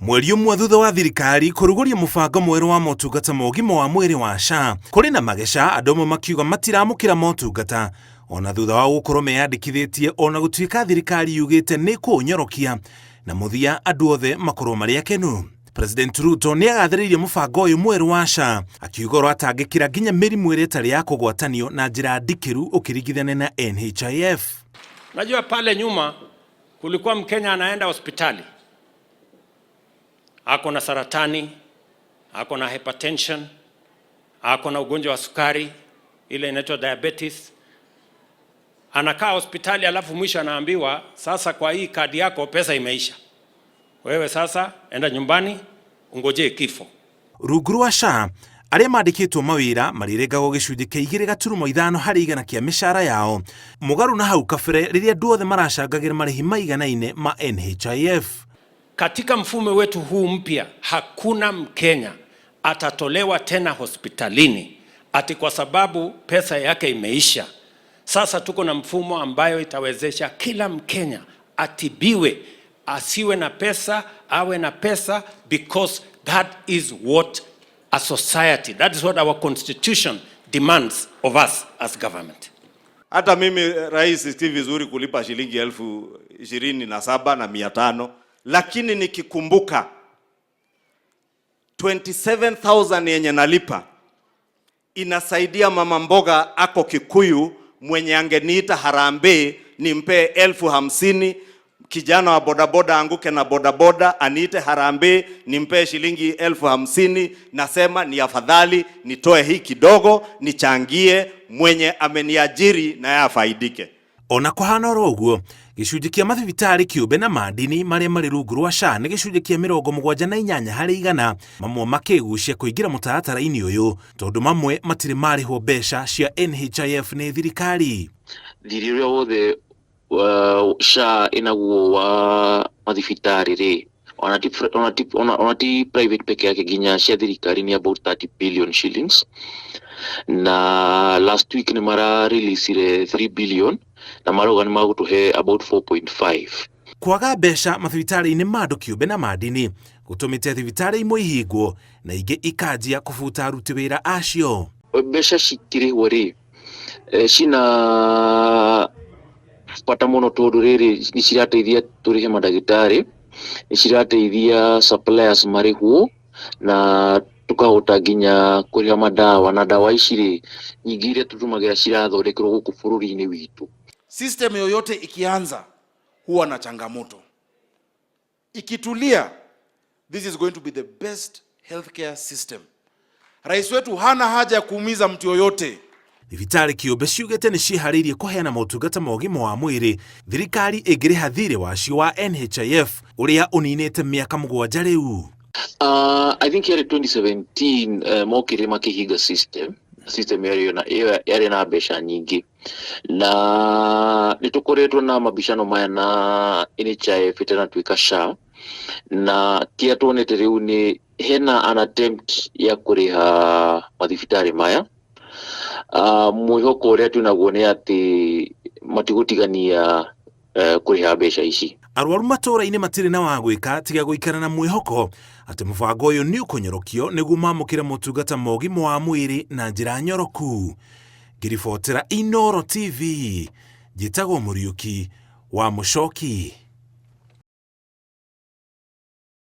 Mweri ũmwe thutha wa thirikari kũrugũria mũbango mwerũ wa motungata ma ũgima wa mwĩrĩ wa SHA, kũrĩ na mageca andũ amwe makiuga matiramũkĩra motungata ona thutha wa gũkorwo meyandĩkithĩtie ona gũtuĩka thirikari yugĩte nĩ kũũnyorokia na mũthia andũ othe makorwo marĩ akenu. President Ruto nĩ agathĩrĩirie mũbango ũyũ mwerũ wa SHA akiuga ũratangĩkĩra nginya mĩrimũ ĩrĩa ĩtarĩ ya kũgwatanio na njĩra ndikĩru ũkĩringithania na NHIF. Najua pale nyuma kulikuwa Mkenya anaenda hospitali ako na saratani, ako na hypertension, ako na ugonjwa wa sukari ile inaitwa diabetes, anakaa hospitali, alafu mwisho anaambiwa sasa, kwa hii kadi yako pesa imeisha, wewe sasa enda nyumbani ungojee kifo. Rungu rwa SHA arĩa mandĩkĩtwo mawĩra marĩrengagwo gĩcunjĩ kĩa 2.5 harĩ igana kĩa mĩcara yao mũgarũ na hau kabere rĩrĩa andũ othe maracangagĩra marĩhi maiganaine ma NHIF. Katika mfumo wetu huu mpya hakuna Mkenya atatolewa tena hospitalini ati kwa sababu pesa yake imeisha. Sasa tuko na mfumo ambayo itawezesha kila Mkenya atibiwe, asiwe na pesa, awe na pesa, because that is what a society, that is what our constitution demands of us as government. Hata mimi rais, si vizuri kulipa shilingi 27,500, lakini nikikumbuka 27,000 yenye nalipa inasaidia mama mboga ako Kikuyu mwenye angeniita harambee nimpe 50,000, kijana wa bodaboda anguke na bodaboda aniite harambee nimpe shilingi 50,000. Nasema ni afadhali nitoe hii kidogo nichangie mwenye ameniajiri na yeye afaidike. Ona kũhana oro ũguo gĩcunjĩ kĩa mathibitarĩ kĩũmbe na mandini marĩa marĩ rungu rwa SHA nĩ gĩcunjĩ kĩa 78 harĩ igana, mamwe makĩgucia kũingĩra mũtaratara-inĩ ũyũ tondũ mamwe matirĩ marĩhwo mbeca cia NHIF nĩ thirikari. Thirĩ ũrĩa wothe wa SHA ĩnaguo wa mathibitarĩ rĩ, ona ti private peke yake, nginya cia thirikari nĩ about 30 billion shillings, na last week nĩ mara releasire 3 billion na marauga nĩ magũtũhe about 4.5. Kwaga mbeca mathibitarĩ-inĩ ma andũ kĩũmbe na mandini gũtũmĩte thibitarĩ imwe ihingwo na ingĩ ikanjia kũbuta aruti wĩra acio. Mbeca cikĩrĩhwo rĩ, cina bata mũno tondũ rĩrĩ nĩ cirateithia tũrĩhe mandagĩtarĩ, nĩ cirateithia suppliers marĩhwo, na tukahota nginya kũrĩha madawa, na dawa ici rĩ nyingĩ iria tũtũmagĩra cirathondekerwo gũkũ bũrũri-inĩ witũ. System yoyote ikianza huwa na changamoto. Ikitulia, this is going to be the best healthcare system. Rais wetu hana haja ya kuumiza mtu yoyote. Thibitarĩ kĩũmbe ciugĩte nĩ ciĩharĩirie kũheana motungata ma ũgima wa mwĩrĩ thirikari ĩngĩrĩha thirĩ wacio wa NHIF ũrĩa ũninĩte mĩaka 7 rĩu. I think yarĩ 2017 mokire makĩhinga system yarĩ na mbeca nyingĩ, na nĩ tũkoretwo na mabicano maya na NHIF ĩtanatuĩka SHA, na kĩrĩa tuonete rĩu nĩ hena an attempt ya kũrĩha mathibitarĩ maya. Mwĩhoko ũrĩa twĩnaguo nĩ atĩ matigũtigania kũrĩha mbeca ici. Arwaru matũũra-inĩ matirĩ na wa gwĩka tiga gũikara na mwĩhoko atĩ mũbango ũyũ nĩ ũkũnyorokio nĩguo mamũkĩre motungata ma ũgima wa mwĩrĩ na njĩra nyoroku. Ngĩribotera Inooro TV, njĩtagwo Mũriũki wa Mũcoki.